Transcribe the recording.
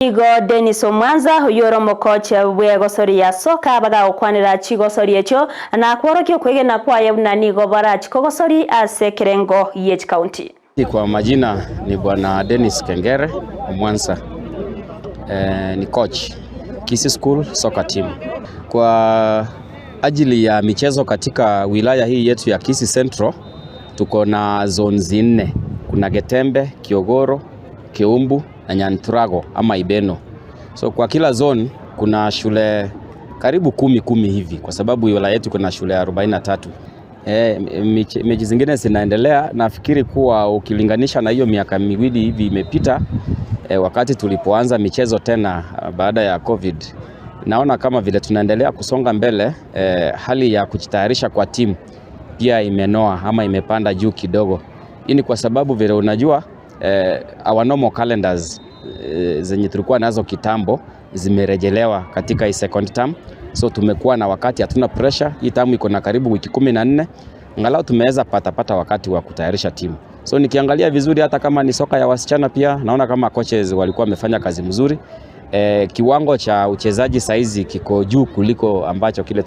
Igo Dennis Omwanza oyio ore omokocha bw'egosori ya soka bagagokwanera chigosori echio na kworokia okwegena kwaye buna nigo barachi kogosori ase ekerengo ye chikaunti. Kwa majina ni Bwana Dennis Kengere Omwanza. Ni coach Kisii School Soccer Team. Kwa ajili ya michezo katika wilaya hii yetu ya Kisii Central tuko na zones nne. Kuna Getembe, Kiogoro, Keumbu na Nyanturago ama Ibeno. So kwa kila zone kuna shule karibu kumi kumi hivi, kwa sababu wilaya yetu kuna shule 43. Mechi zingine zinaendelea. Nafikiri kuwa ukilinganisha na hiyo miaka 2 hivi imepita, wakati tulipoanza michezo tena baada ya COVID, naona kama vile tunaendelea kusonga mbele. Hali ya kujitayarisha kwa timu pia imenoa ama imepanda juu kidogo. Hii ni kwa sababu vile unajua, our normal calendars zenye tulikuwa nazo kitambo zimerejelewa katika hii second term, so tumekuwa na wakati, hatuna pressure. Hii term iko na karibu wiki 14, angalau tumeweza pata pata wakati wa kutayarisha timu. So nikiangalia vizuri, hata kama ni soka ya wasichana pia naona kama coaches walikuwa wamefanya kazi mzuri. Kiwango cha uchezaji saizi kiko juu kuliko ambacho kile